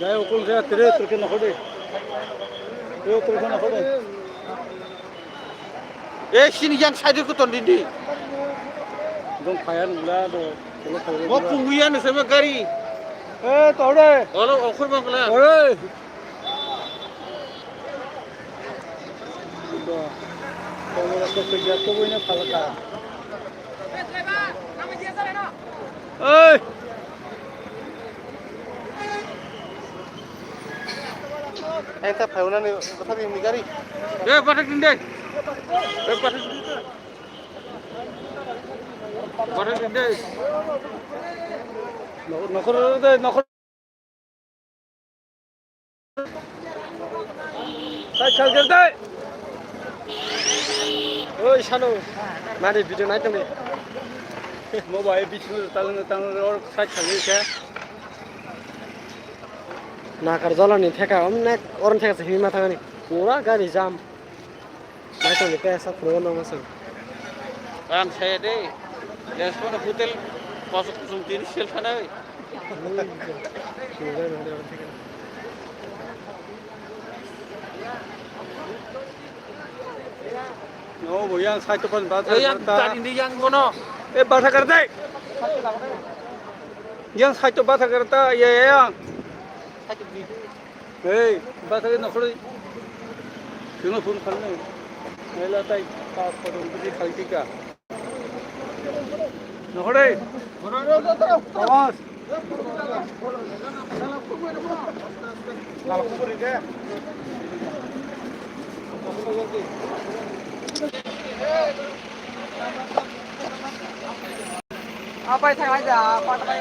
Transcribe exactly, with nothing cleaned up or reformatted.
Jai ukul khe tere tere khe nokhode. Tere tere khe nokhode. Eh, sini yang side ko ton dindi. Dong khayan gula do. Bo pungwi ano sebe gari. Eh, tore. Olo okhur bangla. Ore. Oi. Enta phauna ni kotha ni gari. Eh, pathak din de. Eh, pathak din de. Pathak din de. Nokhor de, nokhor. Sai chal gel dai. Oi sano. Mani video nai tong ni. Mo bai bichu talang talang or sai chal ni khe. Nakar jala ni theka om nek oron theka se hima thangani. Pura gari jam. Naitongni pesa phunukgo nangma chwng. Ang saya de, Jasper hotel kosok kusung tini sel sana. Oh, bo yang side to pas bata. Yang tadi ini yang kono. Eh, bata kar dai. Yang side to bata kar ta, ya, ya, yang. Hei, bata ke nokhoroi. Kino phone khalne. Mela tai ta phone bidi khalti ka. Nokhoroi. Awas. Apai thang aja, pat pai.